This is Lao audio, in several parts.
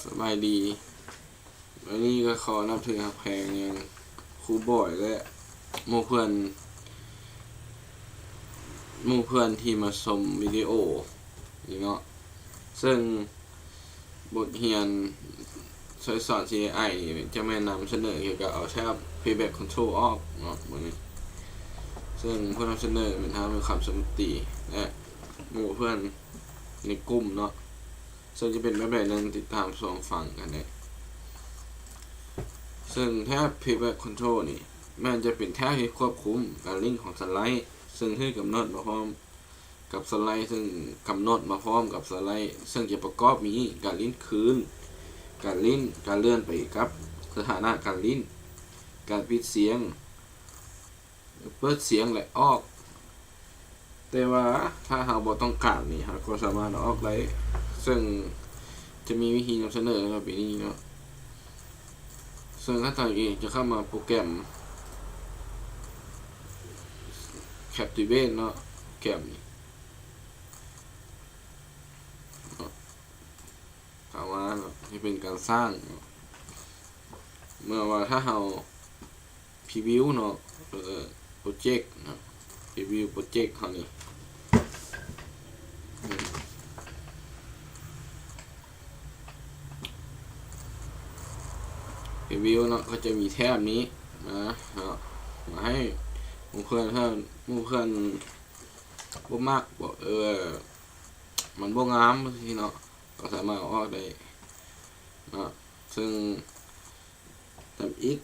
ສະບາຍດີ. ວັນນີ້ກໍຂໍນັບຖືຮັກແພງຫຍັງຄູບອຍ ແລະ ໝູ່ເພື່ອນ ໝູ່ເພື່ອນທີ່ມາຊົມວິດີໂອນີ້ເນາະ. ເຊິ່ງບົດຮຽນຊ່ອຍສອນ ຊີເອໄອ ນີ້ຈະແມ່ນນຳສະເໜີກ່ຽວກັບເອົາແທັບ Playback Control ອອກເນາະມື້ນີ້. ເຊິ່ງຜູ້ນຳສະເໜີແມ່ນທ່ານ ຄຳ ສົມຕີ ແລະ ໝູ່ເພື່ອນໃນກຸ່ມເນາະ. ເຊິ່ງຈະເປັນແບບໃດນັ້ນ ຕິດຕາມຊົມຟັງກັນໄດ້. ເຊິ່ງແທັບ Playback Control ນີ້ແມ່ນຈະເປັນແທັບທີ່ຄວບຄຸມການຫຼິ້ນຂອງສະໄລ, ເຊິ່ງຖືກກຳນົດມາພ້ອມກັບສະໄລ, ເຊິ່ງກຳນົດມາພ້ອມກັບສະໄລ, ເຊິ່ງຈະປະກອບມີການຫຼິ້ນຄືນ, ການຫຼິ້ນ, ການເລື່ອນໄປກັບສະຖານະການຫຼິ້ນ, ການປິດສຽງ, ເປີດສຽງ ແລະ ອອກ. ແຕ່ວ່າຖ້າເຮົາບໍ່ຕ້ອງການນີ້ ເຮົາກໍສາມາດເອົາອອກໄດ້, ເຊິ່ງຈະມີວິທີນຳສະເໜີໃນຕໍ່ໄປນີ້ເນາະ. ເຊິ່ງຂັ້ນຕອນນີ້ຈະເຂົ້າມາໂປຣແກຣມ Captivate ເນາະ, ໂປຣແກຣມນີ້ເນາະ. ເຂົ້າມາເນາະ ເຮັດເປັນການສ້າງເນາະ. ເມື່ອວ່າຖ້າເຮົາ Preview ເນາະ, ເອີ Project ເນາະ, Preview Project ເຮົານີ້ Preview ເນາະ, ກໍຈະມີແຖບນີ້ມາເນາະ, ມາໃຫ້ໝູ່ເພື່ອນ ເພື່ອນ ໝູ່ເພື່ອນບໍ່ມັກ ບໍ່ ເອີ ມັນບໍ່ງາມຊີ້ເນາະ, ກໍສາມາດເອົາອອກໄດ້ເນາະ. ເຊິ່ງທຳອິດ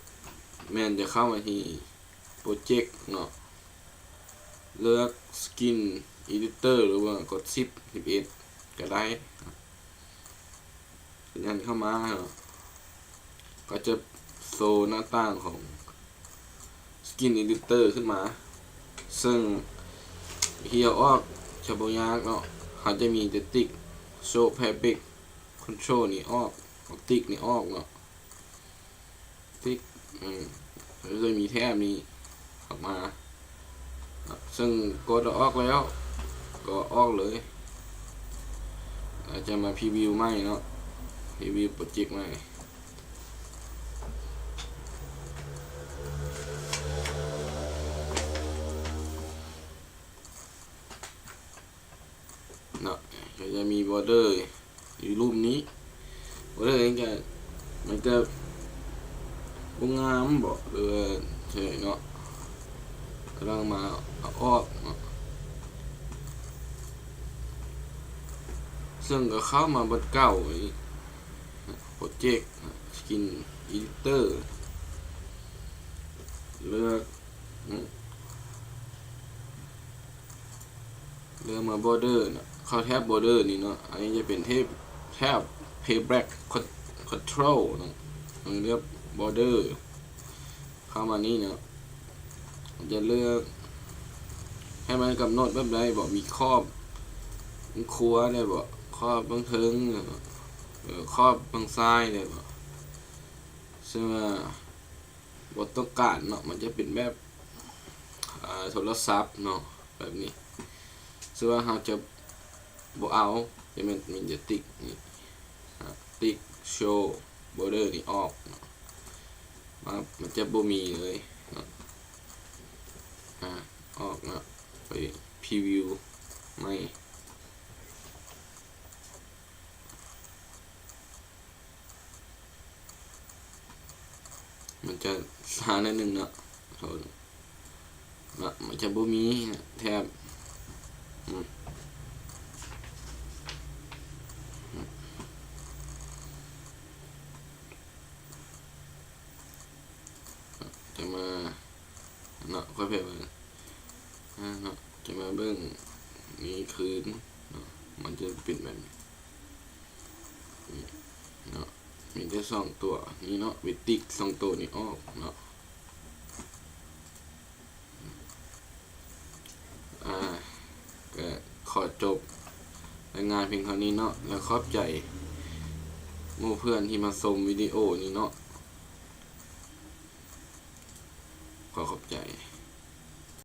ແມ່ນຈະເຂົ້າມາທີ່ Project ເນາະ, ເລືອກ Skin Editor ຫຼືວ່າກົດສິບ ສິບເອັດກໍໄດ້. ສັນຍານເຂົ້າມາເນາະ, ກໍຈະໂຊໜ້າຕ່າງຂອງ Skin Editor ຂຶ້ນມາ, ເຊິ່ງທີ່ເອົາອອກຈະບໍ່ຍາກເນາະ, ເຮົາຈະມີແຕ່ຕິກ Show Playback Control ນີ້ອອກ, ຕິກນີ້ອອກເນາະ, ຕິກ ອືມ ກໍຈະມີແຖບນີ້ອອກມາ. ເຊິ່ງກົດເອົາອອກແລ້ວກໍອອກເລີຍ. ອາດຈະມາ Preview ໃໝ່ເນາະ, Preview Project ໃໝ່ເນາະ. ກໍຈະມີ Border ຢູ່ລຸ່ມນີ້ Border ນີ້ກໍ ມັນກໍບໍ່ງາມບໍ ຫຼືວ່າຈັ່ງໃດເນາະ, ກຳລັງມາເອົາອອກເນາະ. ເຊິ່ງກໍເຂົ້າມາບ່ອນເກົ່າອີກ Project, Skin Editor, ເລືອກ ເລືອກມາ Border ເນາະ, ເຂົ້າແຖບ Border ນີ້ເນາະ. ອັນນີ້ຈະເປັນແຖບ ແຖບ Playback Con- Control ເນາະ, ເລືອກ Border ເຂົ້າມານີ້ເນາະ. ຈະເລືອກໃຫ້ມັນກຳນົດແບບໃດບໍ, ມີຂອບເບື້ອງຂວາໄດ້ບໍ, ຂອບເບື້ອງເທິງ ເອີ ຂອບເບື້ອງຊ້າຍໄດ້ບໍ. ເຊິ່ງວ່າ ບໍ່ຕ້ອງການເນາະ, ມັນຈະເປັນແບບ ເອີ ໂທລະສັບເນາະ ແບບນີ້. ເຊິ່ງວ່າເຮົາຈະບໍ່ເອົາ, ຈະແມ່ນມີແຕ່ຕິກນີ້ ອາ ຕິກ Show Border ນີ້ອອກເນາະ, ມັນ ມັນຈະບໍ່ມີເລີຍເນາະ. ອາ ອອກເນາະ, ໄປ Preview ໃໝ່. ມັນຈະຊ້າໜ້ອຍໜຶ່ງເນາະ, ເນາະ, ມັນຈະບໍ່ມີແຖບ ອືມ ຈະມາເນາະ, ຄ່ອຍໄປເບິ່ງ ອາ ເນາະ, ຈະມາເບິ່ງນີ້ຄືນເນາະ, ມັນຈະເປັນແບບນີ້ເນາະ. ມີແຕ່ສອງຕົວນີ້ເນາະ, ໄປຕິກສອງຕົວນີ້ອອກເນາະ. ອາ ກໍຂໍຈົບລາຍງານພຽງເທົ່ານີ້ເນາະ, ແລະ ຂອບໃຈໝູ່ເພື່ອນທີ່ມາຊົມວິດີໂອນີ້ເນາະ.